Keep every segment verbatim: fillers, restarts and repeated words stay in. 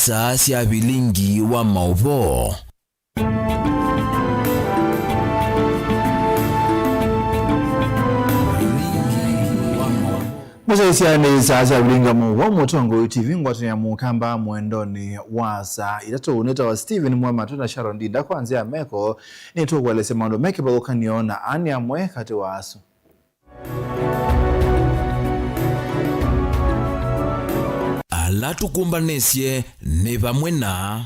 Saa sya vilingi wa maũvoo. Mũsyaĩĩsya nĩ saa sya vilingi wa maũvoo, Mũtongoi T V, ngwatanĩo ya Mũkamba mwendonĩ wa saa itatũ. Nĩtawa Stephen Mwema, twĩ na Sharon Ndinda kwa nzĩa ya meko. Nĩtũkũelesya maũndũ me kĩvathũkany'o na ani amwe katĩ wa asu. Ala tũkũmbanĩsye nĩ vamwe na.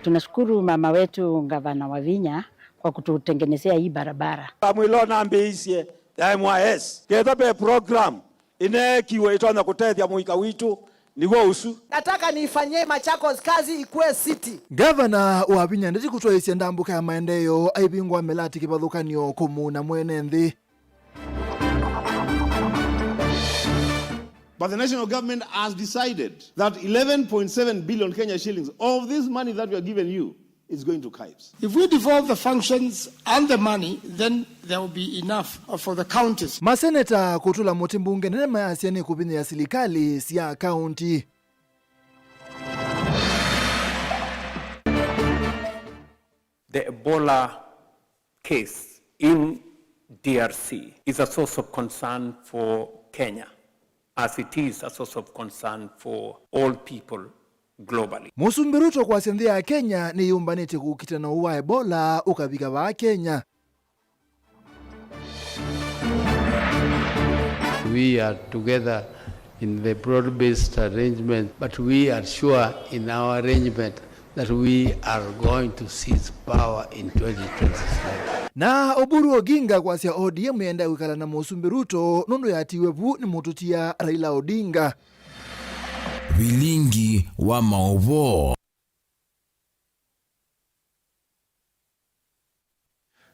Tunashukuru mama wetu Gavana Wavinya kwa kututengenezea hii barabara. Kamwĩla nambĩĩisye ya M Y S. Ketha ve program ĩneekiwe ĩtonya kũtethya mũika witũ, nĩw'o ũsu. Nataka niifanyie Machakos kazi ikuwe city. Ngavana Wavinya Ndeti kũtwaĩĩsya ndambũka ya maendeeo aivingũa mĩlati kĩvathũkany'o kũmuna mwene nthĩ. But the national government has decided that eleven point seven billion Kenya shillings of this money that we are giving you is going to KAIPS. If we devolve the functions and the money, then there will be enough for the counties. Maseneta kũtũla mũtĩ mbunge nene mayasya nĩ kũvinyĩĩa silikalĩ sya kaunti. The Ebola case in D R C is a source of concern for Kenya, as it is a source of concern for all people globally. Mũsumbĩ Ruto kwasya nthĩ ya Kenya nĩyũmbanĩtye kũkita na ũũ wa Ebola ũkavika vaa Kenya. We are together in the broad-based arrangement, but we are sure in our arrangement that we are going to seize power in twenty twenty-seven. Na Oburu Oginga kwasya O D M ĩendaa kwĩkala na Mũsumbĩ Ruto nũndũ yatiwe vu nĩ mũtũtia Raila Odinga. Vilingi wa maũvoo.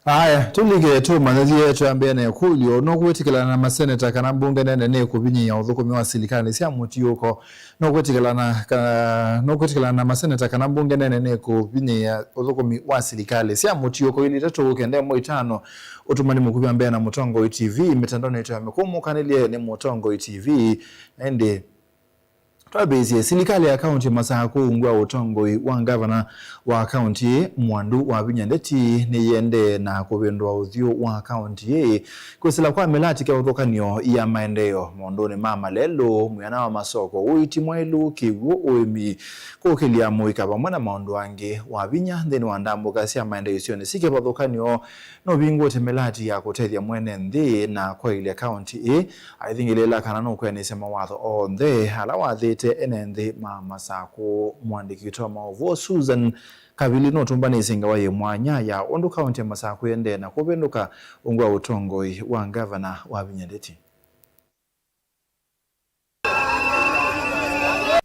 Aya, tũlike tũmanyĩthye twambĩe na ĩkũlyo. Nũkwĩtĩkĩlana na maseneta kana mbunge nene nĩ kũvinyĩĩa ũthũkũmi wa silikalĩ sya mũtiũko? Nũkwĩtĩkĩlana ka-, nũkwĩtĩkĩlana na maseneta kana mbunge nene nĩ kũvinyĩĩa ũthũkũmi wa silikalĩ sya mũtiũko? Ili itatũ kenda ĩmwe itano, ũtũmani mũkuvĩ wa mbee na Mũtongoi T V, mĩtandaonĩ yitũ ya mĩkũũ, mũkanĩlye nĩ Mũtongoi T V. Na ĩndĩ twambĩĩsye, silikalĩ ya kaunti ya Masakũ ungu wa ũtongoi wa ngavana wa kaunti ĩĩ, Mwandu Wavinya Ndeti, nĩyĩendee na kũvĩndũa ũthyũ wa kaunti ĩĩ kwĩsĩla kwa mĩlati kĩvathũkany'o ya maendeeo maũndũnĩ ma malelũ, mwĩana wa masoko, ũiiti mwaĩlu, kĩw'ũ, ũĩmi, kũkĩlya mũika, vamwe na maũndũ angĩ. Wavinya nthĩnĩ wa ndambũka sya maendeeo isionĩ syĩ kĩvathũkany'o nũvingũĩte mĩlati ya kũtethya mwene nthĩ na kwaĩlya kaunti ĩĩ. Aithingĩlĩĩla kana nũkwĩanĩsya mawatho onthe ala wathĩte ene nthĩ ma Masakũ. Mũandĩki witũ wa maũvoo Susan Kavili nũtũmbanĩsye ngewa yĩ mwanya ya ũndũ kaunti ya Masakũ ĩendee na kũvĩndũka ungu wa ũtongoi wa ngavana Wavinya Ndeti.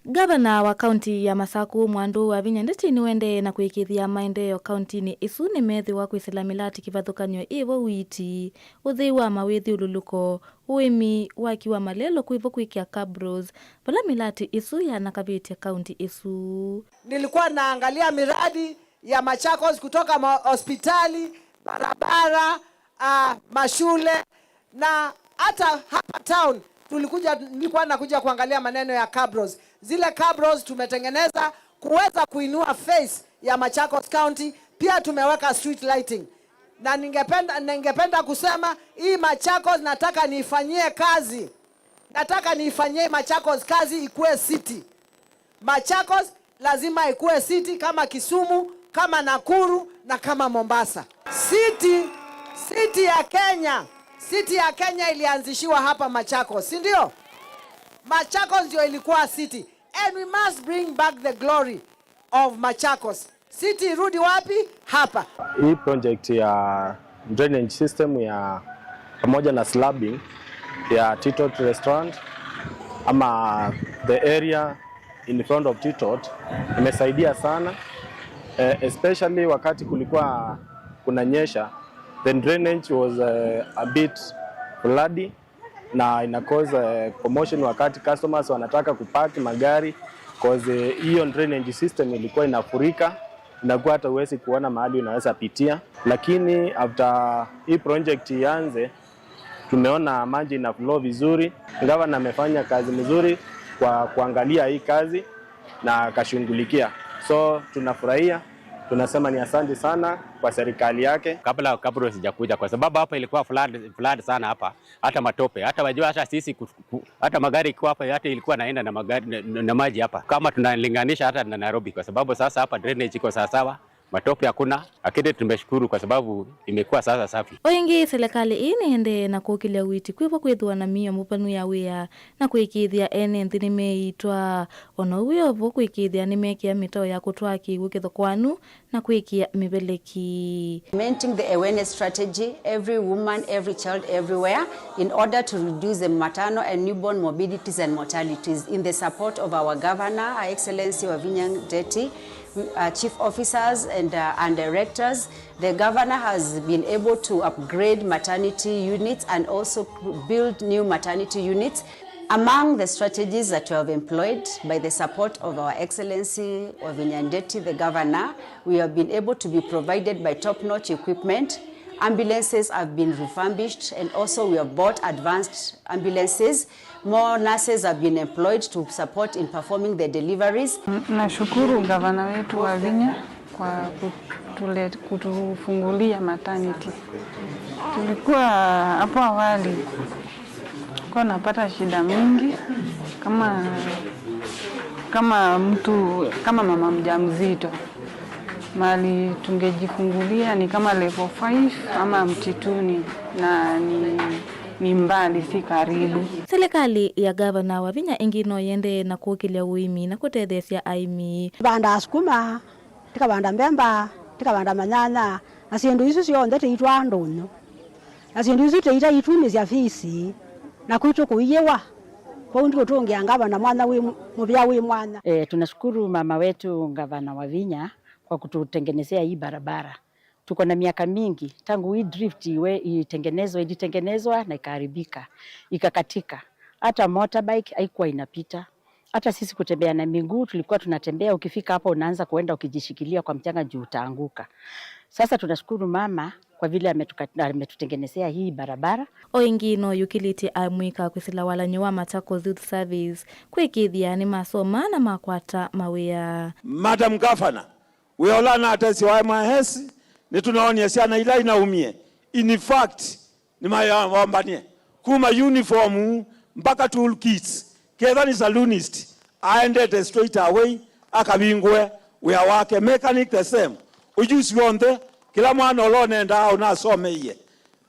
Ngavana wa kaunti ya Masakũ, Mwandu Wavinya Ndeti, nĩwendee na kũĩkĩĩthya maendeeo kauntinĩ ĩsu nĩmeethĩwa kwĩsĩla mĩlati kĩvathũkany'o ĩvo, ũiiti, ũthei wa mawĩthyũlũlũko, ũĩmi, waki wa malelũ, kwĩvo kwĩkĩa cabros, vala mĩlati ĩsu yanakavĩtye kaunti ĩsu. Nilikuwa naangalia miradi ya Machakos kutoka ma-, hospitali, barabara, ah, mashule, na hata hapa town tulikuja, nilikuwa nakuja kuangalia maneno ya cabros. Zile cabros tumetengeneza kuweza kuinua face ya Machakos County. Pia tumeweka street lighting. Na ningependa, ningependa kusema hii Machakos nataka niifanyie kazi. Nataka niifanyie Machakos kazi ikuwe city. Machakos lazima ikuwe city kama Kisumu, kama Nakuru na kama Mombasa. City, city ya Kenya, city ya Kenya ilianzishiwa hapa Machakos, si ndio? Machakos ndio ilikuwa city, and we must bring back the glory of Machakos. City irudi wapi? Hapa. Hii project ya drainage system ya pamoja na slabbing ya Titot Restaurant ama the area in front of Titot imesaidia sana, eh, especially wakati kulikuwa kunanyesha, the drainage was, eh, a bit floody na ina cause, eh, commotion wakati customers wanataka kupark magari, cause, eh, hiyo drainage system ilikuwa inafurika, inakuwa hata huwezi kuona mahali unaweza pitia. Lakini after hii project ianze, tumeona maji ina flow vizuri. Gavana amefanya kazi mzuri kwa kuangalia hii kazi na akashughulikia. So tunafurahia, tunasema ni asante sana kwa serikali yake. Kabla, kabla sijakuja, kwa sababu hapa ilikuwa flood, flood sana hapa, hata matope, hata wajua, hata sisi ku-, ku-, hata magari ikiwa hapa, hata ilikuwa naenda na magari na, na, na maji hapa, kama tunalinganisha hata na Nairobi, kwa sababu sasa hapa drainage iko sawasawa, matope hakuna, lakini tumeshukuru kwa sababu imekuwa sasa safi. O ĩngĩ, selekalĩ ĩĩ nĩendee na kũkĩlya ũiiti kwĩvo kwĩthĩwa na mĩio mũvanu ya wĩa na kũĩkĩĩthya ene nthĩ nĩmeĩitwa. O na ũu wĩ o vo, kũĩkĩĩthya nĩmekĩa mĩtao ya kũtwaa kĩw'ũ kĩthokoanu na kwĩkĩa mĩveleki. Implementing the awareness strategy, every woman, every child, everywhere, in order to reduce the maternal and newborn morbidities and mortalities in the support of our governor, Her Excellency Wavinya Ndeti, uh, chief officers and, uh, and directors. The governor has been able to upgrade maternity units and also build new maternity units. Among the strategies that we have employed, by the support of Our Excellency Wavinya Ndeti, the governor, we have been able to be provided by top-notch equipment. Ambulances have been refurbished, and also we have bought advanced ambulances. More nurses have been employed to support in performing the deliveries. Nashukuru gavana wetu Wavinya kwa kutule-, kutufungulia maternity. Tulikuwa hapo awali, tulikuwa napata shida mingi kama, kama mtu, kama mama mjamzito. Mahali tungejifungulia ni kama level five ama mtituni, na ni, ni mbali, si karibu. Silikalĩ ya Gavana Wavinya ĩngĩ no yĩendee na kũkĩlya ũĩmi na kũtetheesya aĩmi. Vandaa sukuma, tikavanda mbemba, tikavanda manyanya, na syĩndũ isu syonthe tiitwaa ndũnyũ. Na syĩndũ isu tiita itwumĩsya fisi, na kwitũ kũiĩwa. Kwoou ndiũtũngĩa ngavana mwanya wĩ mũvea wĩ mwanya. E, tunashukuru mama wetu Gavana Wavinya kwa kututengenezea hii barabara. Tuko na miaka mingi tangu hii drift iwe itengenezwe, ilitengenezwa na ikaharibika, ikakatika. Hata motorbike haikuwa inapita. Hata sisi kutembea na miguu tulikuwa tunatembea, ukifika hapa unaanza kuenda ukijishikilia kwa mchanga juu utaanguka. Sasa tunashukuru mama kwa vile ametuka-, ametutengenezea hii barabara. O ĩngĩ no yũkĩlĩtye amũika kwĩsĩla walany'o wa Machakos Youth Service kwĩkĩĩthya nĩmasoma na makwata mawĩa. Madam Governor, wĩa ũla natesya wa M I S, nĩtũnaonie syana ila inaumie. In fact, nĩmayombanie kuma uniform mpaka tool kits. Ketha nĩ saloonist, aendete straight away, akavingũe wĩa wake. Mechanic the same. Ujuzi w'onthe, kĩla mwana ũla ũnendaa ũnasomeie,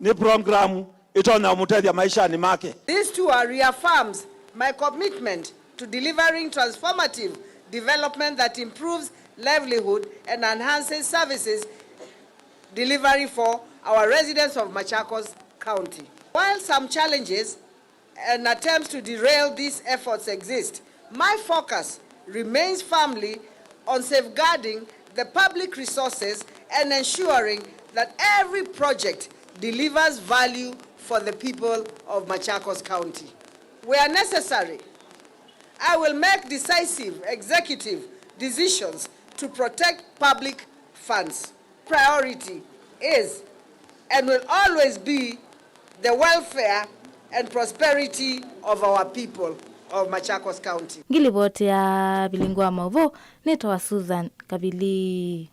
nĩ program ĩtonya ũmũtethya maishanĩ make. This tour reaffirms my commitment to delivering transformative development that improves livelihood and enhances services delivery for our residents of Machakos County. While some challenges and attempts to derail these efforts exist, my focus remains firmly on safeguarding the public resources and ensuring that every project delivers value for the people of Machakos County. Where necessary, I will make decisive executive decisions to protect public funds. Priority is and will always be the welfare and prosperity of our people of Machakos County. Ngilivoti ya vilingi wa maũvoo nĩtawa Susan Kavili.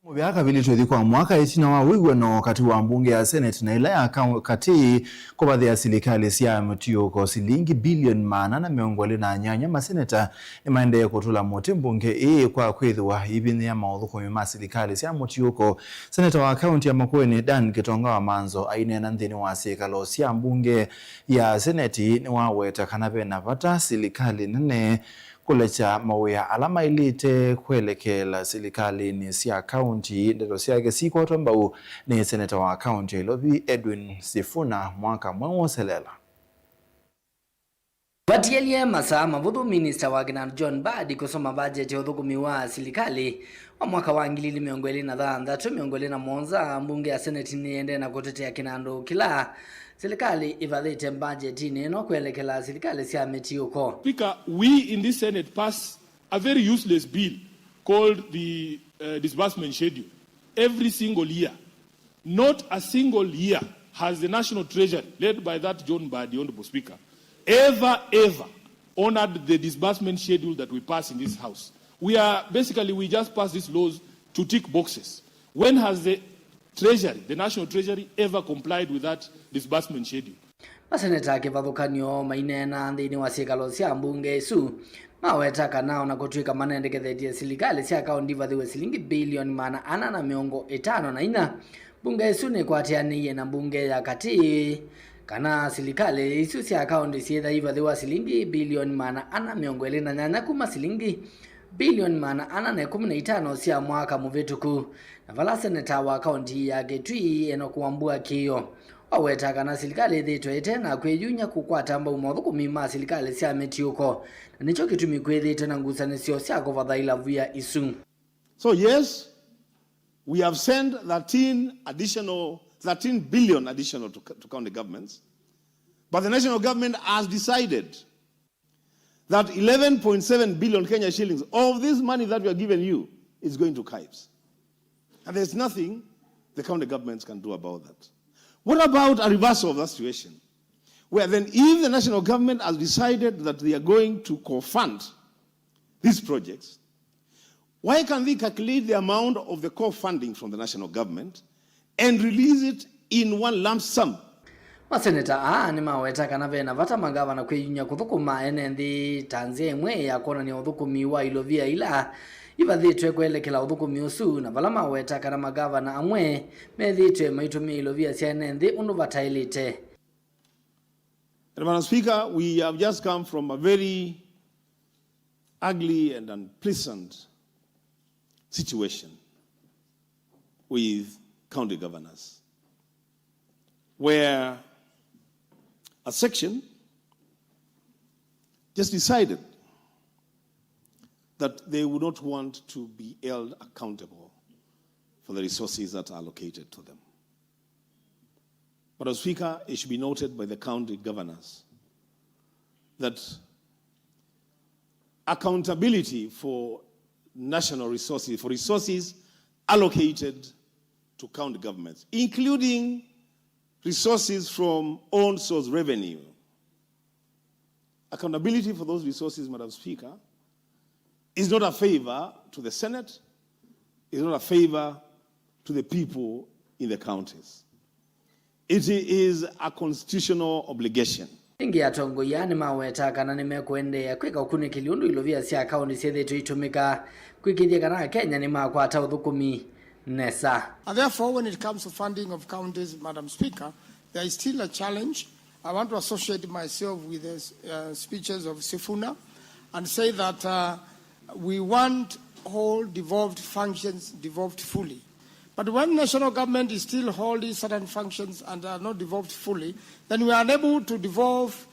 Mũvea kavili twĩthi kwa mwaka ĩtina wa wĩw'ano katĩ wa mbunge ya Senate na ĩla ya kau-, katĩ kũvathĩa silikalĩ sya mũtiũko silingi bilioni maana na mĩongo ĩlĩ na nyanya, maseneta nĩmaendee kũtũla mũtĩ mbunge ĩĩ kwa kwĩthĩwa ivinyĩa maũthũkũmi ma silikalĩ sya mũtiũko. Seneta wa kaunti ya Makueni, Dan Kitonga wa Manzo, aineena nthĩnĩ wa syĩkalo sya mbunge ya Seneti, nĩwaweta kana ve na vata silikalĩ nene kũlekya mawĩa ala maĩlĩte kwelekeela silikalĩnĩ sya kaunti. Ndeto syake sikwatwa mbau nĩ seneta wa kaunti ya Ilovi, Edwin Sifuna, mwaka mweũ ũselela. Vatielye masaa mavũthũ, minista wa kĩnandũ John Mbadi kũsoma vajeti ya ũthũkũmi wa silikalĩ wa mwaka wa ngili ili mĩongo ĩlĩ na thanthatũ, mĩongo ĩlĩ na mũonza, mbunge ya Seneti nĩyendee na kũtetea kĩnandũ kĩla silikalĩ ĩvathĩte mbajetinĩ ĩno kwelekela silikalĩ sya mĩtiũko. Speaker, we in this Senate pass a very useless bill called the, uh, disbursement schedule every single year. Not a single year has the National Treasury, led by that John Mbadi, Honorable Speaker, ever, ever honored the disbursement schedule that we pass in this house. We are basically, we just pass these laws to tick boxes. When has the Treasury, the National Treasury, ever complied with that disbursement schedule? Maseneta kĩvathũkany'o maineena nthĩnĩ wa syĩkalo sya mbunge ĩsu maweta kana ona kũtw'ĩka manendekethetye silikalĩ sya kaũnti ivathĩwe silingi bilioni maana ana na mĩongo ĩtano na inya, mbunge ĩsu nĩkwatĩanĩie na mbunge ya katĩ kana silikalĩ isu sya kaũnti syĩtha ivathĩwa silingi bilioni maana ana mĩongo ĩlĩ na nyanya kuma silingi bilioni maana ana na ĩkũmi na itano sya mwaka mũvĩtũku, na vala seneta wa kaũnti ya Kitui Enock Wambua Kĩĩo waweta kana silikalĩ ĩthĩĩtwe ĩte na kwĩyumya kũkwata mbau mothũkũmi ma silikalĩ sya mĩtiũko, na nĩkyo kĩtumi kwĩthĩĩtwe na ngusanĩsyo sya kũvatha ilovia isu. So yes, we have sent thirteen additional, thirteen billion additional to, to county governments, but the national government has decided that eleven point seven billion Kenya shillings of this money that we are giving you is going to CAIBS. And there's nothing the county governments can do about that. What about a reversal of that situation? Where then, if the national government has decided that they are going to co-fund these projects, why can't they calculate the amount of the co-funding from the national government and release it in one lump sum? Maseneta aa nĩmaweta kana ve na vata mangavana kwĩyumya kũthũkũma ene nthĩ ta nzĩa ĩmwe ya kwonany'a ũthũkũmi wa ilovia ila ivathĩtwe kwelekela ũthũkũmi ũsu, na vala maweta kana mangavana amwe methĩĩtwe maitũmĩa ilovia sya ene nthĩ ũndũ vataĩlĩte. And Madam Speaker, we have just come from a very ugly and unpleasant situation with county governors, where a section just decided that they would not want to be held accountable for the resources that are allocated to them. Madam Speaker, it should be noted by the county governors that accountability for national resources, for resources allocated to county governments, including resources from own source revenue, accountability for those resources, Madam Speaker, is not a favor to the Senate, is not a favor to the people in the counties. It is a constitutional obligation. Ĩngĩ, atongoi aa nĩmaweta kana nĩmekũendeea kwĩka ũkunĩkĩli ũndũ ilovia sya kaũnti syĩthĩĩtwe itũmĩka kwĩkĩĩthya kana Akenya nĩmakwata ũthũkũmi nesa. And therefore, when it comes to funding of counties, Madam Speaker, there is still a challenge. I want to associate myself with the uh, speeches of Sifuna and say that uh, we want all devolved functions devolved fully. But when national government is still holding certain functions and are not devolved fully, then we are unable to devolve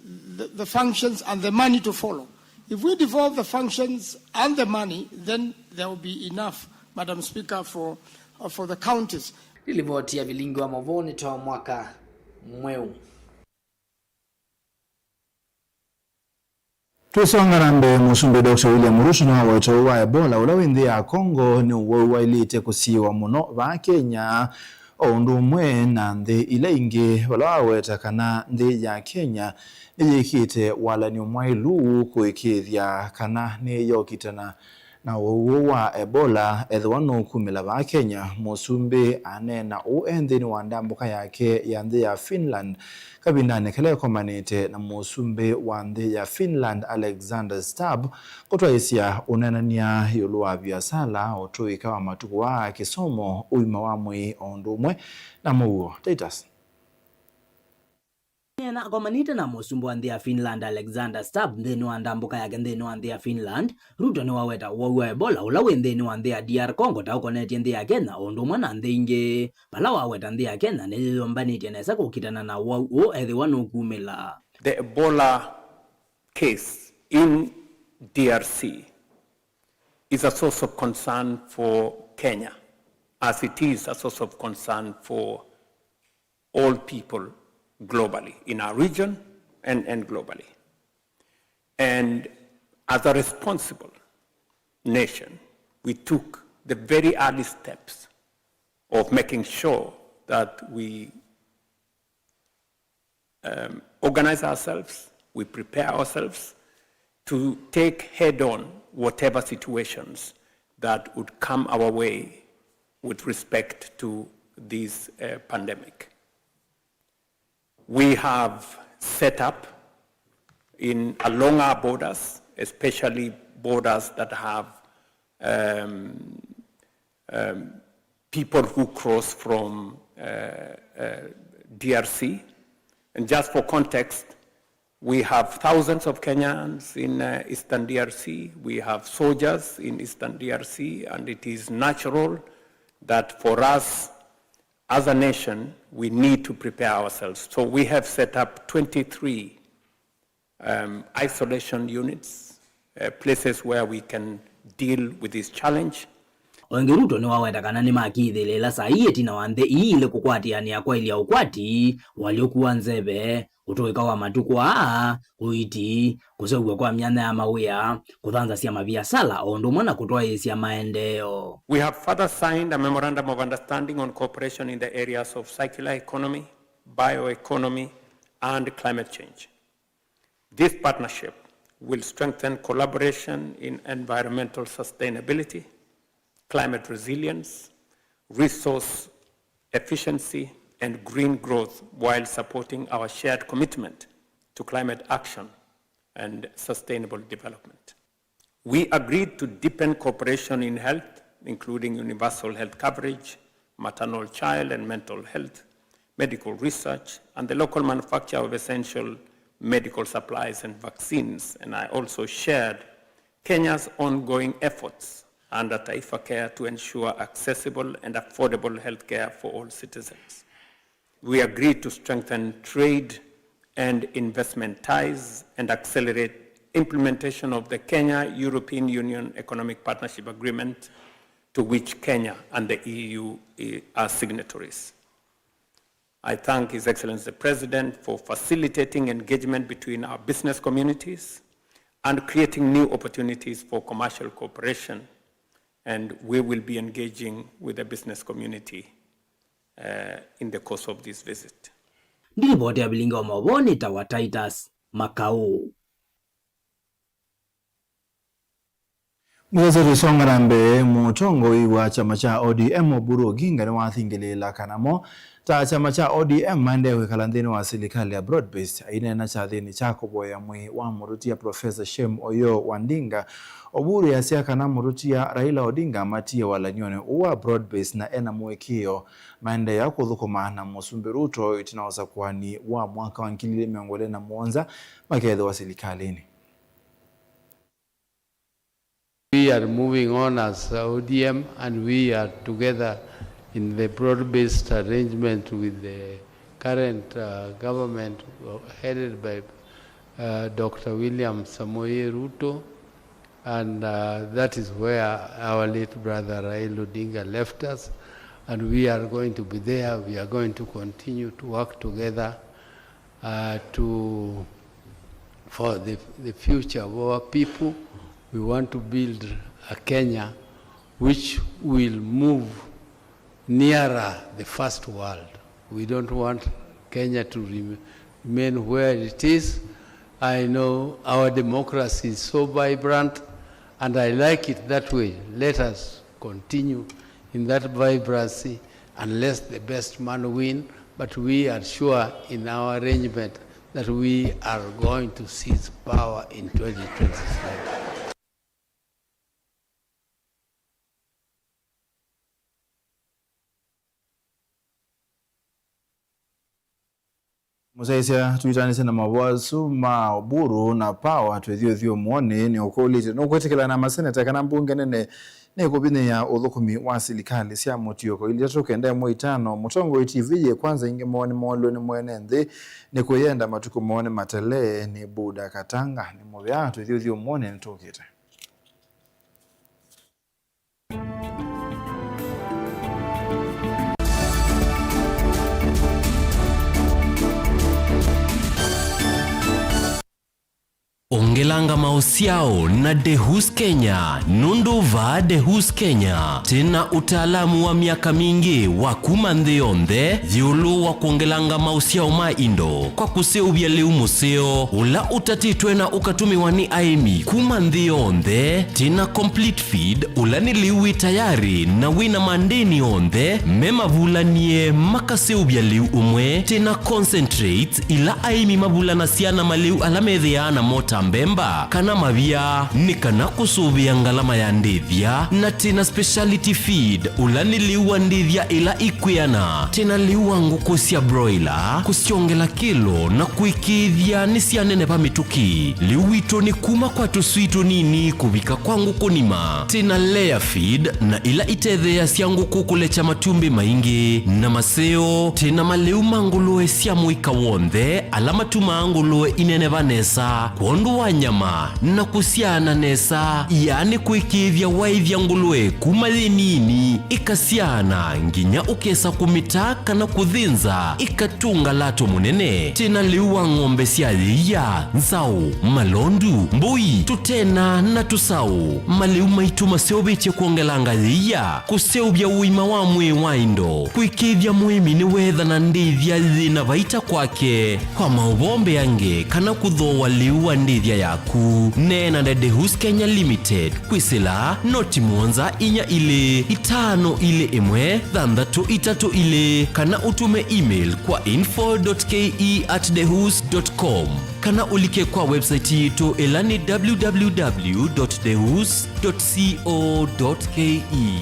the, the functions and the money to follow. If we devolve the functions and the money, then there will be enough, Madam Speaker, for, uh, for the counties. Nĩ livoti ya Vilingi wa Mauvoo nĩ Tom Mwaka Mweu. Twĩsonga na mbee, Mũsumbĩ Doctor William Ruto nĩwaweta ũwau wa Ebola ũla wĩ nthĩ ya Congo nĩ ũwau waĩlĩte kũsiĩĩwa mũno vaa Kenya, o ũndũ ũmwe na nthĩ ila ingĩ, vala waweta kana nthĩ ya Kenya nĩyĩkĩte walany'o mwaĩlu kũĩkĩĩthya kana nĩyokitana na ũwau ũũ wa Ebola ethĩwa nũkumĩla vaa Kenya. Mũsumbĩ aneena ũu e nthĩnĩ wa ndambũka yake ya nthĩ ya Finland kavindanĩ kala ekomanĩte na mũsumbĩ wa nthĩ ya Finland, Alexander Stubb, kũtwaĩsya ũneenany'a ĩũlũ wa viasala, ũtũĩka wa matukũ aa, kĩsomo, ũima wa mwĩĩ, o ũndũ ũmwe na mũuo. Titus. Aneena akomanĩte na mũsumbĩ wa nthĩ ya Finland, Alexander Stubb, nthĩnĩ wa ndambũka yake nthĩnĩ wa nthĩ ya Finland, Ruto nĩwaweta ũwau wa Ebola ũla wĩ nthĩnĩ wa nthĩ ya D R Congo ta ũkonetye nthĩ ya Kenya o ũndũ ũmwe na nthĩ ingĩ, vala waweta nthĩ ya Kenya nĩyĩyũmbanĩtye nesa kũkitana na ũwau ũũ ethĩwa nũkumĩla. The Ebola case in D R C is a source of concern for Kenya, as it is a source of concern for all people globally, in our region and, and globally. And as a responsible nation, we took the very early steps of making sure that we um, organize ourselves, we prepare ourselves, to take head-on whatever situations that would come our way with respect to this, uh, pandemic. We have set up in, along our borders, especially borders that have, um, um, people who cross from, uh, uh, D R C. And just for context, we have thousands of Kenyans in, uh, Eastern D R C. We have soldiers in Eastern D R C, and it is natural that for us as a nation, we need to prepare ourselves. So we have set up twenty-three, um, isolation units, uh, places where we can deal with this challenge. O ĩngĩ, Ruto nĩwaweta kana nĩmakĩthĩlĩĩla saa ii ĩtina wa nthĩ ii ilĩ kũkwatĩanĩa kwaĩlya ũkwati, ũalyũku wa nzeve, ũtũĩka wa matukũ aa, ũiiti, kũseũvw'a kwa myanya ya mawĩa, kũthanthasya maviasala, o ũndũ ũmwe na kũtwaĩĩsya maendeeo. We have further signed a memorandum of understanding on cooperation in the areas of circular economy, bioeconomy, and climate change. This partnership will strengthen collaboration in environmental sustainability, climate resilience, resource efficiency, and green growth while supporting our shared commitment to climate action and sustainable development. We agreed to deepen cooperation in health, including universal health coverage, maternal, child, and mental health, medical research, and the local manufacture of essential medical supplies and vaccines. And I also shared Kenya's ongoing efforts under Taifa Care to ensure accessible and affordable healthcare for all citizens. We agreed to strengthen trade and investment ties and accelerate implementation of the Kenya-European Union Economic Partnership Agreement, to which Kenya and the E U are signatories. I thank His Excellency the President for facilitating engagement between our business communities and creating new opportunities for commercial cooperation, and we will be engaging with the business community, uh, in the course of this visit. Ndilivoti ya vilingi wa maũvoo nĩtawa Titus Makau. Mũthesya tũisonga na mbee, mũtongoi wa kyama kya O D M Oburu Oginga nĩwathingĩlĩĩla kana mo ta kyama kya O D M maendee kwĩkala nthĩnĩ wa silikalĩ ya broad based. Aineena kyathĩnĩ kya kũvoya mwĩĩ wa mũtũtia Professor Shem Oyoo Wandinga, Oburu easya kana mũtũtia Raila Odinga amatie walany'onĩ ũũ wa broad based na ena mũĩkĩĩo maendeea kũthũkũma na Mũsumbĩ Ruto ĩtina wa ũsakũani wa mwaka wa ngili ili mĩongo ĩlĩ na mũonza makethĩwa silikalĩnĩ. We are moving on as O D M, and we are together in the broad-based arrangement with the current, uh, government, uh, headed by, uh, Doctor William Samoei Ruto, and, uh, that is where our late brother Raila Odinga left us, and we are going to be there. We are going to continue to work together uh, to, for the, the future of our people. We want to build a Kenya which will move nearer the first world. We don't want Kenya to rem-, remain where it is. I know our democracy is so vibrant, and I like it that way. Let us continue in that vibrancy unless the best man win, but we are sure in our arrangement that we are going to seize power in twenty twenty-seven. Mũsyaĩĩsya, tũitanĩsye na mavoo asu ma Oburu na Power twĩthi ũthyũmũonĩ, nĩũkũlĩtye, nũkwĩtĩkĩlana na maseneta kana mbunge nene nĩkũvinyĩĩa ũthũkũmi wa silikalĩ sya mũtiũko ili itatũ kenda ĩmwe itano? Mũtongoi T V yĩ Kwanza ingĩ moo nĩmoolwe nĩ mwene nthĩ nĩ kwĩyenda matukũ moo nĩmatelee nĩ Buda Katanga. Nĩ mũvea twĩthi ũthyũmũonĩ nĩtũkĩte. Ũmwe Ngelanga maũsyao na Dehus Kenya, nũndũ vaa Dehus Kenya, twĩna ũtaalamu wa myaka mingĩ wa kuma nthĩ yonthe, ĩũlũ wa kwongelanga maũsyao ma indo, kwa kũseũvya lĩu mũseo, ũla ũtatĩtwe na ũkatũmĩwa nĩ aĩmi kuma nthĩ yonthe, twĩna complete feed, ũla nĩ lĩu wĩ tayarĩ na wĩna mandĩni onthe me mavulanie makaseũvya lĩu ũmwe, twĩna concentrate, ila aĩmi mavulanasya na malĩu ala methĩaa namo ta mbemba kana mavia, nĩ kana kũsũvĩa ngalama ya ndĩthya, na twĩna speciality feed, ũla nĩ lĩu wa ndĩthya ila ikwĩana, twĩna lĩu wa ngũkũ sya broiler, kũsyongela kĩlo na kũĩkĩĩthya nĩsyaneneva mĩtũkĩ. Lĩu witũ nĩ kuma kwa tũswii tũnini kũvika kwa ngũkũ nima, twĩna layer feed, na ila itetheeasya ngũkũ kũlekya matumbĩ maingĩ na maseo. Twĩna malĩu ma ngũlũe sya mũika w'onthe ala matumaa ngũlũe ineneva nesa kwondũ wa nyama na kũsyaana nesa, yaani kũĩkĩĩthya waĩthya ngũlũe kuma yĩ nini ĩkasyaana nginya ũkesa kũmĩta kana kũthĩnza ĩkatũnga lato mũnene. Twĩna lĩu wa ng'ombe sya yĩia, nzaũ, malondu, mbũi, tũtena na tũsaũ. Malĩu maitũ maseũvĩtye kwongelanga yĩia, kũseũvya ũima wa mwĩĩ wa indo, kũĩkĩĩthya mũĩmi nĩweethana ndĩthya yĩna vaita kwake. Kwa maũvoo mbeange kana kũthooa lĩu wa ndĩthya yaku, neena na Dehus Kenya Limited kwĩsĩla noti mũonza inya ilĩ itano ilĩ ĩmwe thanthatũ itatũ ilĩ, kana ũtũme email kwa info dot K E at dehus dot com, kana ũlike kwa website yitũ ĩla nĩ www dot dehus dot co dot K E.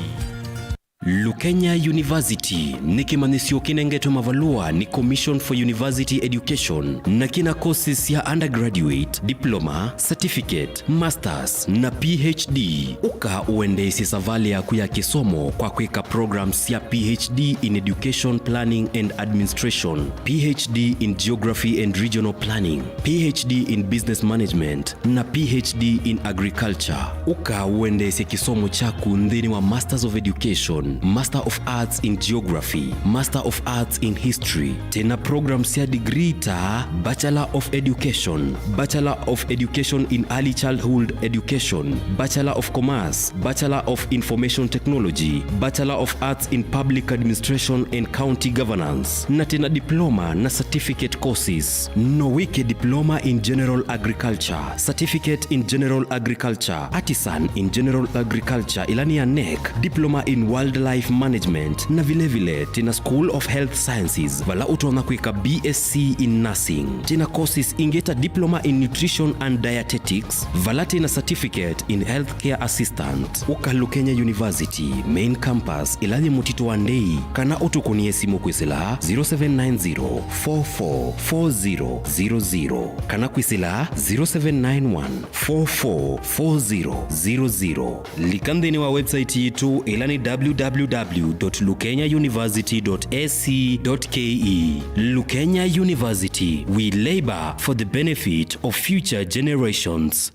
Lukenya University nĩ kĩmanyĩsyo kĩnengetwe mavalũa nĩ Commission for University Education na kĩna courses sya undergraduate, diploma, certificate, masters na P H D. Ũka ũendeesye savalĩ yaku ya kĩsomo kwa kwĩka programs sya P H D in Education Planning and Administration, P H D in Geography and Regional Planning, P H D in Business Management, na P H D in Agriculture. Ũka ũendeesye kĩsomo kyaku nthĩnĩ wa Masters of Education, Master of Arts in Geography, Master of Arts in History. Twĩna programs sya degree ta Bachelor of Education, Bachelor of Education in Early Childhood Education, Bachelor of Commerce, Bachelor of Information Technology, Bachelor of Arts in Public Administration and County Governance, na twĩna diploma na certificate courses. No wĩke Diploma in General Agriculture, Certificate in General Agriculture, Artisan in General Agriculture, ĩla nĩ ya NEC, Diploma in Wildlife Management, na vilevile twĩna School of Health Sciences, vala ũtonya kwĩka B S C in Nursing. Twĩna courses ingĩ ta Diploma in Nutrition and Dietetics, vala twĩna Certificate in Healthcare Assistant. Ũka Lukenya University, Main Campus, ĩla yĩ Mũtitũ wa Ndei, kana ũtũkũnĩe simũ kwĩsĩla zero seven nine zero, four four four zero zero zero, kana kwĩsĩla zero seven nine one, four four four zero zero zero. Lika nthĩnĩ wa website yitũ, ĩla nĩ www dot lukenya university dot A C dot K E. Lukenya University, we labor for the benefit of future generations.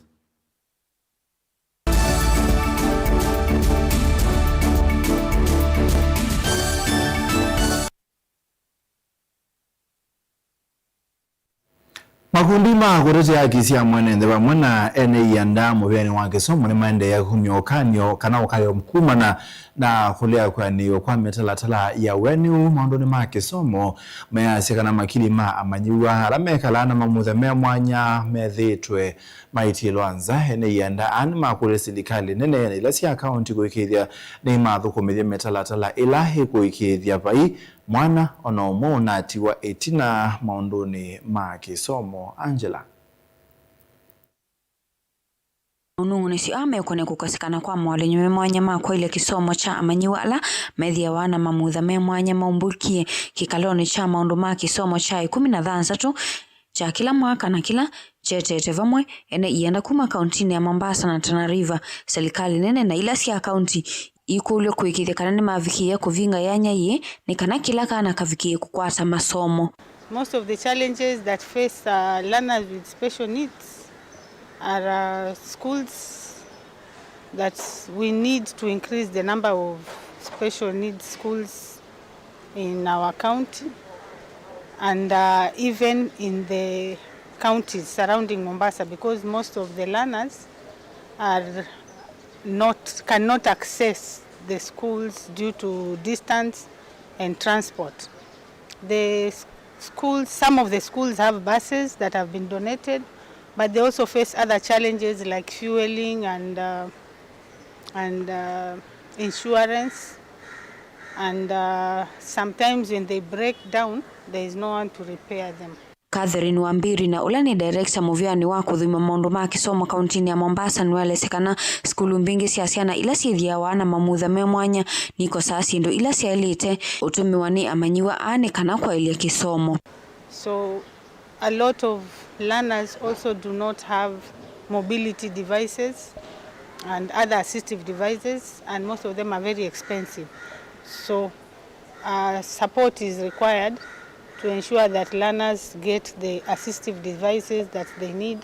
Makundi ma kũtetea haki sya mwene nthĩ vamwe na ene ianda mũvĩanĩ wa kĩsomo nĩmaendeea kumya ũkany'o kana ũkayo kumana na kũlea kwĩanĩw'a kwa mĩtalatala ya wĩanĩu maũndũnĩ ma kĩsomo, mayasya kana makili ma amanyĩw'a ala mekalaa na mamutha me mwanya methĩĩtwe maitilwa nza. Ene ianda aa nĩmakũlya silikalĩ nene na ila sya kaunti kũĩkĩĩthya nĩimathũkũmĩthya mĩtalatala ĩla ĩkũĩkĩĩthya vai mwana o na ũmwe ũnatiwa ĩtina maũndũnĩ ma kĩsomo. Angela. Maũnung'unĩsyo aa mekũne kũkosekana kwa moalyũny'o me mwanya ma kwaĩlya kĩsomo kya amanyĩw'a ala methĩawa na mamutha me mwanya maumbũkie kĩkalonĩ kya maũndũ ma kĩsomo kya ĩkũmi na thanthatũ kya kĩla mwaka na kĩla kyetete vamwe ene ianda kuma kauntinĩ ya Mombasa na Tana River, silikalĩ nene na ila sya kaunti ikũlw'e kũĩkĩĩthya kana nĩmavikĩĩa kũvinga yanya yĩĩ nĩ kana kĩla kana kavikĩĩe kũkwata masomo. Most of the challenges that face, uh, learners with special needs are, uh, schools that we need to increase the number of special needs schools in our county and, uh, even in the counties surrounding Mombasa, because most of the learners are not, cannot access the schools due to distance and transport. The s-, schools, some of the schools have buses that have been donated, but they also face other challenges like fueling and, uh, and, uh, insurance, and, uh, sometimes when they break down, there is no one to repair them. Catherine Wambiri, na ũla nĩ director mũvĩanĩ wa kũthũima maũndũ ma kĩsomo kauntinĩ ya Mombasa, nĩwaelesya kana sukulu mbingĩ sya syana ila syĩthĩawa na mamutha me mwanya nikosaa syĩndũ ila syaĩlĩte, ũtũmĩwa nĩ amanyĩw'a aa nĩ kana kwaĩlya kĩsomo. So a lot of learners also do not have mobility devices and other assistive devices, and most of them are very expensive. So uh, support is required to ensure that learners get the assistive devices that they need,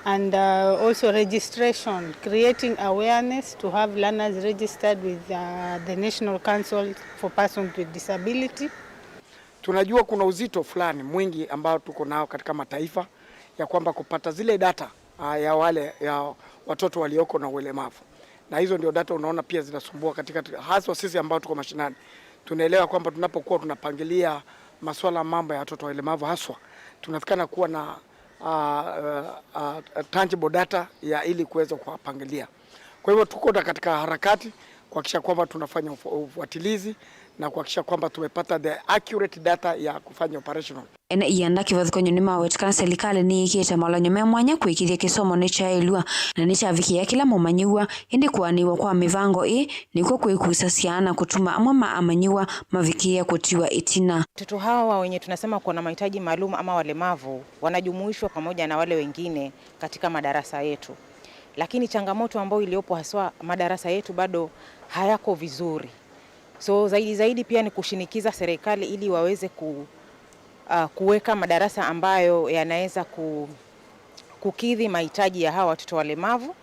and, uh, also registration, creating awareness to have learners registered with, uh, the National Council for Persons with Disability. Tunajua kuna uzito fulani mwingi ambao tuko nao katika mataifa ya kwamba kupata zile data, ah, ya wale, ya watoto walioko na ulemavu. Na hizo ndio data unaona pia zinasumbua katika, haswa sisi ambao tuko mashinani. Tunaelewa kwamba tunapokuwa tunapangilia masuala mambo ya watoto walemavu haswa, tunafikana kuwa na, ah, ah, ah, tangible data ya ili kuweza kuwapangilia. Kwa hivyo tuko na katika harakati kuhakikisha kwamba tunafanya ufu-, ufuatilizi na kuhakikisha kwamba tumepata the accurate data ya kufanya operational. Ene ianda kĩvathũkany'o nĩmaweta kana silikalĩ nĩyĩkĩte malonyo me mwanya kũĩkĩĩthya kĩsomo nĩkyaĩlw'a na nĩkyavikĩĩa kĩla mũmanyĩw'a, ĩndĩ kũanĩw'a kwa mĩvango ĩĩ nĩkw'o kwĩkusasya na kũtuma amwe ma amanyĩw'a mavikĩĩa kũtiwa ĩtina. Watoto hawa wenye tunasema kuwa na mahitaji maalum ama walemavu wanajumuishwa pamoja na wale wengine katika madarasa yetu, lakini changamoto ambayo iliyopo haswa, madarasa yetu bado hayako vizuri. So zaidi zaidi pia ni kushinikiza serikali ili waweze ku-, ah, kuweka madarasa ambayo yanaweza ku-, kukidhi mahitaji ya hawa watoto walemavu,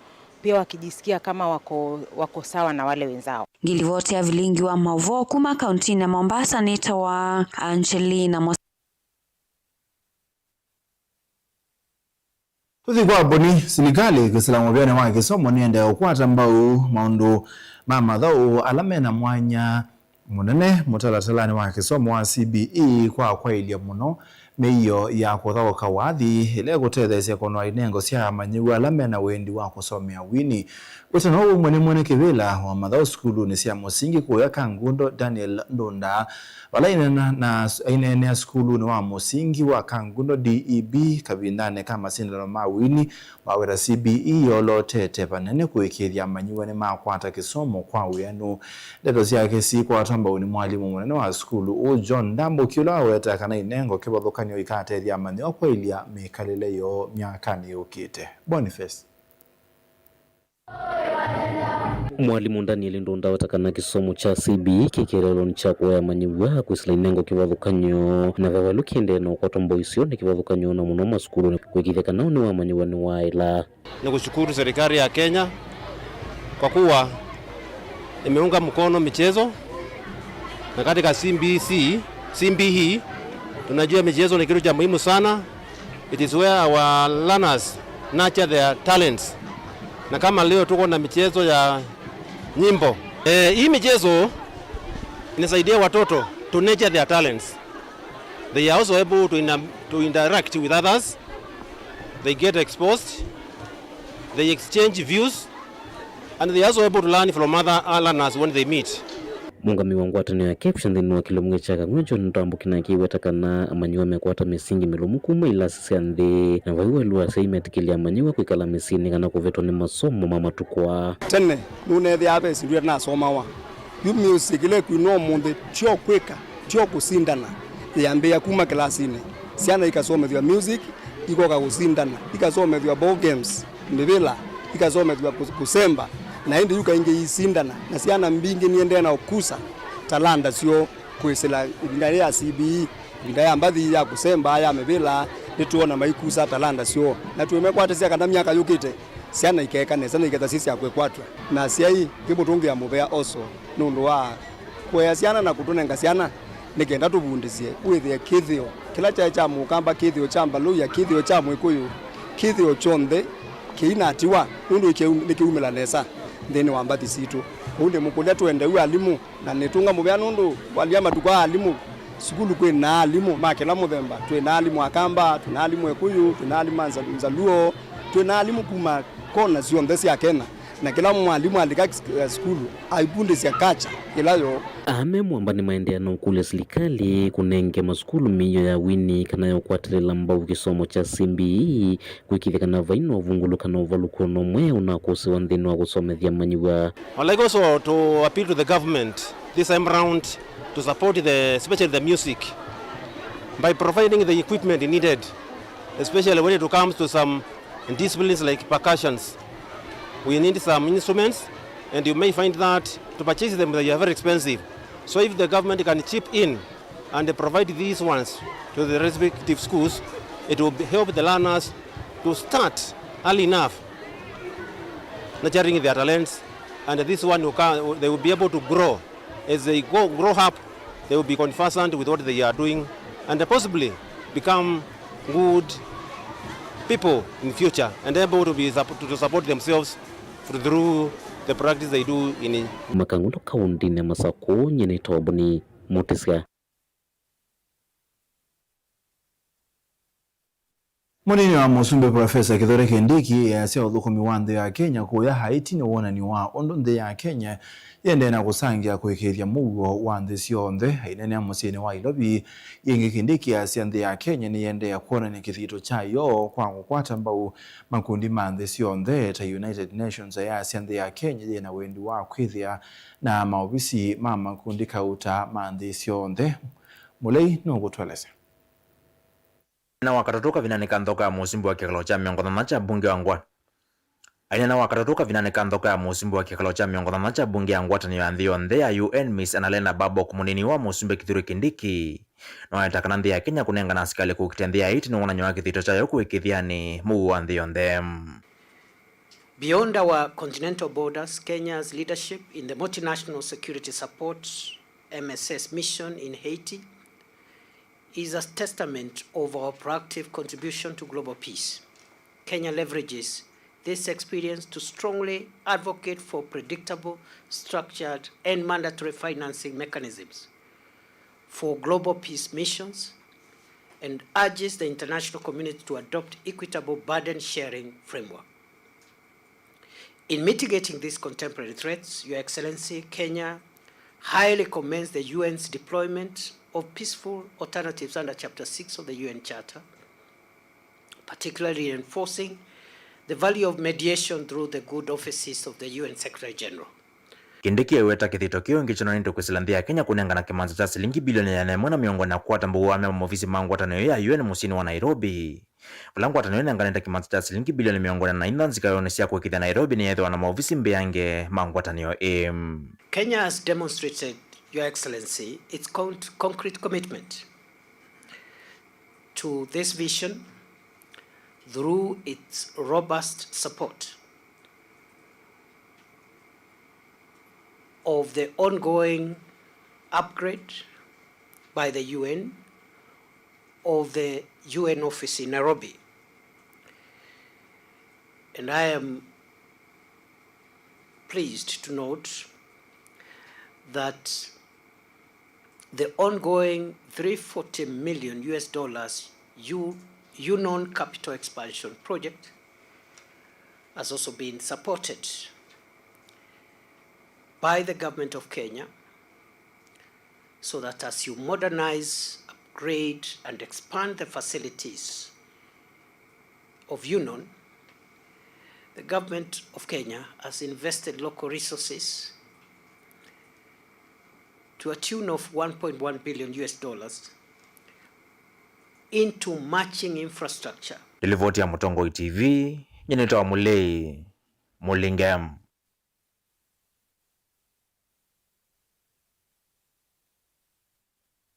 pia wakijisikia kama wako, wako sawa na wale wenzao. Ngilivoti ya vilingi wa mauvoo kuma kauntinĩ ya Mombasa nĩtawa Angelina Mos- Tũthi kwa mbũni. Silikalĩ kĩsila mũvĩanĩ wa kĩsomo nĩendeea ũkwata mbau maũndũ ma mathaũ ala mena mwanya mũnene mũtalatalanĩ wa kĩsomo wa C B E kwa kwaĩlya mũno mĩio ya kũthaũka wathi ĩla ĩkũtetheesya kũnoa inengo sya amanyĩw'a ala mena wendi wa kũsomea wini. Wĩtano ũmwe nĩ mwene kĩvĩla wa mathaũ sukulunĩ sya mũsingi kũya Kangundo, Daniel Ndunda, vala aineena na, aineenea sukulunĩ wa mũsingi wa Kangundo D E B kavindanĩ ka masindano ma wini wa wĩra C B E yolotete vanene kũĩkĩĩthya amanyĩw'a nĩmakwata kĩsomo kwa wĩanu. Ndeto syake sikwatwa mbau nĩ mwalimũ mũnene wa sukulu ũũ John Ndambuki, ũla waweta kana inengo kĩvathũkany'o ikatethya amanyĩw'a kwaĩlya mĩkalĩle yoo myakanĩ yũkĩte. Boniface. Mwalimũ Daniel Ndunda aweta kana kĩsomo kya C B E kĩ kĩeleelonĩ kya kũea amanyĩw'a kwĩsĩla inengo kĩvathũkany'o, na veva ĩla kĩendee na ũkwatwa mbau isu nĩ kĩvathũkany'o na mũno masukulunĩ kũĩkĩĩthya kana ũnĩ wa amanyĩw'a nĩwaĩla. Ni kushukuru serikali ya Kenya kwa kuwa imeunga mkono michezo, na katika C B C, C B E, tunajua michezo ni kitu cha muhimu sana. It is where our learners nurture their talents. Na kama leo tuko na michezo ya nyimbo. Eh, hii michezo inasaidia watoto to nurture their talents. They are also able to inter-, to interact with others. They get exposed. They exchange views. And they are also able to learn from other learners when they meet. Mũũngamĩi wa ngwatanĩo ya KEPSHA nthĩnĩ wa kĩlungu kya Kang'weng'e, John Ndambuki, nake aweta kana amanyĩw'a mekwata mĩsingi mĩlũmu kuma ilasi sya nthĩ, na vai waĩlu asyai metĩkĩlya amanyĩw'a kwĩkala mĩsyĩnĩ kana kũvetwa nĩ masomo ma matukũ aa. Tene nũneethĩaa ve syĩndũ ila nasomawa. Yu music ĩla ĩkwinwa ũmũnthĩ tyo kwĩka, tyo kũsindana. Yĩambĩĩa kuma kĩlasinĩ. Syana ikasomethw'a music, ikoka kũsindana, ikasomethw'a ball games, mĩvĩla, ikasomethw'a kũ-, kũsemba, na ĩndĩ yu kaingĩ iisindana, na syana mbingĩ niendee na ũkusa talanta syoo kwĩsĩla ĩvinda yĩĩ ya C B E, ĩvinda ya mbathi ya kũsemba, ya mĩvĩla, nĩtwona maikusa talanta syoo. Na twĩmekwatasya kana myaka yũkĩte, syana ikeeka nesa na ikethwa syĩ sya kwĩkwatw'a. Na asyai, ngĩmũtũngĩa mũvea also nũndũ wa kũea syana na kũtũnenga syana, nĩ kenda tũvundĩsye wĩthĩe kĩthĩo Kĩla kyaĩ kya Mũkamba, kĩthĩo kya Mbaluya, kĩthĩo kya Mwĩkũyũ, kĩthĩo kyonthe kĩinatiwa, nũndũ nĩkĩu-, nĩkĩumĩla nesa nthĩnĩ wa mbathi sitũ. Ũu nĩ mũkũlya tũende yu alimũ, na nĩtũnga mũvea nũndũ walia matukũ aa alimũ, sukulu kwĩ na alimũ ma kĩla mũthemba. Twĩ na alimũ Akamba, twĩ na alimũ Ekũyũ, twĩ na alimũ ma Nza-, Nzaluo, twĩ na alimũ kuma kona syonthe sya Kenya. Na kĩla mwalimũ alika s-, eh, sukulu aivundĩsya culture ĩla yoo. Ame Mwamba nĩmaendeea na ũkũlya silikalĩ kũnenge masukulu mĩio ya wini kana ya ũkwatĩlĩla mbau kĩsomo kya C B E, kwĩkĩĩthya kana vai na ũvungũlũka na ũvalũko o na ũmwe ũnakũsĩwa nthĩnĩ wa kũsomethya amanyĩw'a. I'd like also to appeal to the government this time round to support the, especially the music, by providing the equipment needed, especially when it comes to some disciplines like percussions. We need some instruments, and you may find that to purchase them, they are very expensive. So if the government can chip in and provide these ones to the respective schools, it will be, help the learners to start early enough, nurturing their talents, and this one will come, they will be able to grow. As they go, grow up, they will be conversant with what they are doing and possibly become good people in future and able to be sup-, to support themselves through the practice they do in. Makangũndũ kaũndĩnĩ ya Masakũ, nyie nĩtawa Boni Mũtĩsya. Mũnini wa mũsumbĩ Profesa Kithure Kindiki easya ũthũkũmi wa nthĩ ya Kenya kũya Haiti nĩ wonany'o wa ũndũ nthĩ ya Kenya yĩendee na kũsangĩa kũĩkĩĩthya mũuo wa nthĩ syonthe. Aineenea mũsyĩnĩ wa Nairobi, ĩngĩ Kindiki easya nthĩ ya Kenya nĩyĩendee kwonany'a kĩthito kyayo kwa kũkwata mbau makundi ma nthĩ syonthe ta United Nations. Ayasya nthĩ ya Kenya yĩ na wendi wa kwĩthĩa na maovisi ma makundi kauta ma nthĩ syonthe. Mũlei nũkũtũelesya. Aineena Wakatatũ kavindanĩ ka nthoko ya mũsumbĩ wa kĩkalo kya mĩongo thanthatũ kya mbunge wa ngwa-, Aineena Wakatatũ kavindanĩ ka nthoko ya mũsumbĩ wa kĩkalo kya mĩongo thanthatũ kya mbunge ya ngwatanĩo ya nthĩ yonthe ya U N, Miss Annalena Baerbock, mũnini wa mũsumbĩ Kithure Kindiki nĩwaeta kana nthĩ ya Kenya kũnengana asikalĩ kũkitĩa nthĩ ya Haiti nĩ wonany'o wa kĩthito kyayo kũĩkĩĩthyanĩ mũuo wa nthĩ yonthe. Beyond our continental borders, Kenya's leadership in the multinational security support, M S S, mission in Haiti is a testament of our proactive contribution to global peace. Kenya leverages this experience to strongly advocate for predictable, structured, and mandatory financing mechanisms for global peace missions and urges the international community to adopt equitable burden sharing framework. In mitigating these contemporary threats, Your Excellency, Kenya highly commends the U N's deployment of peaceful alternatives under Chapter six of the U N Charter, particularly reinforcing the value of mediation through the good offices of the U N Secretary General. Kindiki eweta kĩthito kĩu ĩngĩ kyonanĩtwe kwĩsĩla nthĩ ya Kenya kũnengana kĩmanza kya silingi bilioni ĩana ĩmwe na mĩongo ĩna na kũkwata mbau wa mea ma maovisi ma ngwatanĩo ya U N mũsyĩnĩ wa Nairobi, kũla ngwatanĩo ĩnenganĩte kĩmanza kya silingi bilioni mĩongo ĩna na inya nzikaĩonĩ sya kũĩkĩĩthya Nairobi nĩyethĩwa na maovisi mbĩange ma ngwatanĩo ĩĩ. Kenya has demonstrated, Your Excellency, its con-, concrete commitment to this vision through its robust support of the ongoing upgrade by the U N of the U N office in Nairobi. And I am pleased to note that the ongoing three forty million U S dollars U-, UNON capital expansion project has also been supported by the government of Kenya, so that as you modernize, upgrade, and expand the facilities of UNON, the government of Kenya has invested local resources to a tune of one point one billion U S dollars into matching infrastructure. Nĩ livoti ya Mũtongoi T V, nyie nĩtawa Mũlei Mũlinge.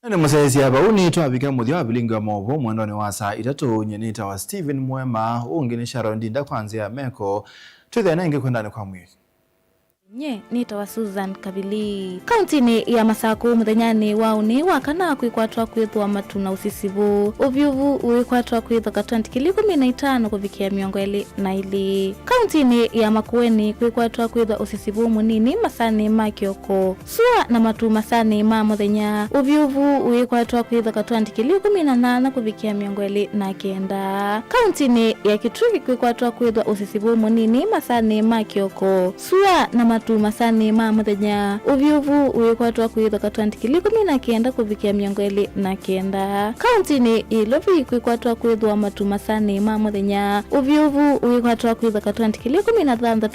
Na nĩ mũsyaĩĩsya vau nĩtwavika mũthya wa vilingi wa maũvoo mwendonĩ wa saa itatũ. Nyie nĩtawa Stephen Mwema, ũngĩ nĩ Sharon Ndinda kwa nzĩa ya meko. Twĩthĩane ĩngĩ kwendanĩ kwa mwĩĩ. Nye nĩtawa Susan Kavili. Kauntinĩ ya Masakũ mũthenyanĩ wa ũnĩ wa kana kwĩkwatwa kwĩthwa matu na ũsisivũ. Ũvyũvu wĩkwatwa kwĩthwa katwenti kĩlĩ ĩkũmi na itano kũvikĩa mĩongo ĩlĩ na ilĩ. Kauntinĩ ya Makueni kwĩkwatwa kwĩthwa ũsisivũ mũnini masanĩ ma kĩoko. Sua na matu masanĩ ma mũthenya. Ũvyũvu wĩkwatwa kwĩthwa katwenti kĩlĩ ĩkũmi na nana kũvikĩa mĩongo ĩlĩ na kenda. Kauntinĩ ya Kitui kwĩkwatwa kwĩthwa ũsisivũ mũnini masanĩ ma kĩoko. Sua na matu masanĩ ma mũthenya. Ũvyũvu wĩkwatwa kwĩthwa katwenti kĩlĩ ĩkũmi na kenda kũvikĩa mĩongo ĩlĩ na kenda. Kauntinĩ ya Ilovi kwĩkwatwa kwĩthwa matu masanĩ ma mũthenya. Ũvyũvu wĩkwatwa kwĩthwa katwenti kĩlĩ ĩkũmi na thanthatũ